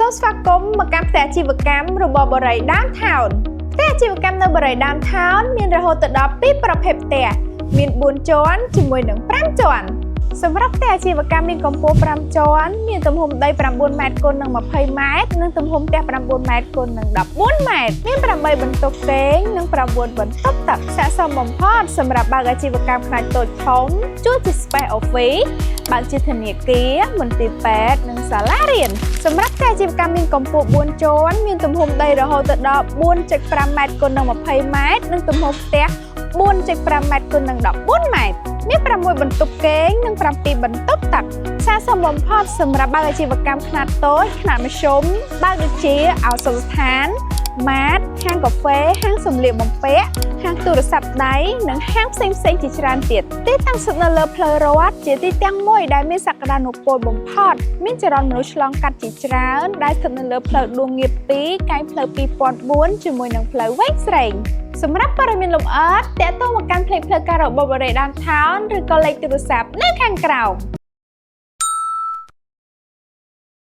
មស្វាគមន៍មកកាន់ផ្ទះអាជីវកម្មរបស់បូរី Downtown ផ្ទះអាជីវកម្មនៅបូរី Downtown មានរហូតទៅដល់2ប្រភេទផ្ទះមាន4ជាន់ជាមួយនឹង5ជាន់សម្រាប់ផ្ទះអាជីវកម្មមានកម្ពស់5ជាន់មានទំហំដី9ម៉ែត្រគុណនឹង20ម៉ែត្រនិងទំហំផ្ទះ9ម៉ែត្រគុណនឹង14ម៉ែត្រមាន8បន្ទប់គេងនិង9បន្ទប់ទឹកស័ក្តិសមបំផុតសម្រាប់បើកអាជីវកម្មខ្នាតតូចធំជួលជា Space Office បើកជាធនាគារមន្ទីរពេទ្យនិងសាលារៀនសម្រាប់ផ្ទះអាជីវកម្មមានកម្ពស់4ជាន់មានទំហំដីរហូតទៅដល់4.5ម៉ែត្រគុណនឹង20ម៉ែត្រនិងទំហំផ្ទះ4.5ម៉ែត្រគុណនឹង14ម៉ែត្រមាន6បន្ទប់គេងនិង7បន្ទប់ទឹកស័ក្តិសមបំផុតសម្រាប់បើកអាជីវកម្មខ្នាតតូចខ្នាតមធ្យមបើកដូចជាឱសថស្ថាន ម៉ាតហាងកាហ្វេហាងសម្លៀកបំពាក់ហាងទូរស័ព្ទដៃនិងហាងផ្សេងៗជាច្រើនទៀតទីតាំងស្ថិតនៅលើផ្លូវរដ្ឋជាទីតាំងមួយដែលមានសក្តានុពលបំផុតមានចរន្តមនុស្សឆ្លងកាត់ជាច្រើនដែលស្ថិតនៅលើផ្លូវដួងងៀប2កែងផ្លូវ2004ជាមួយនឹងផ្លូវវែងស្រេងសម្រាប់ព័ត៌មានលម្អិតទាក់ទងមកកាន់ផ្លេកផ្លូវការរបស់បរិយា Downtown ឬក៏លេខទូរស័ព្ទនៅខាងក្រោម។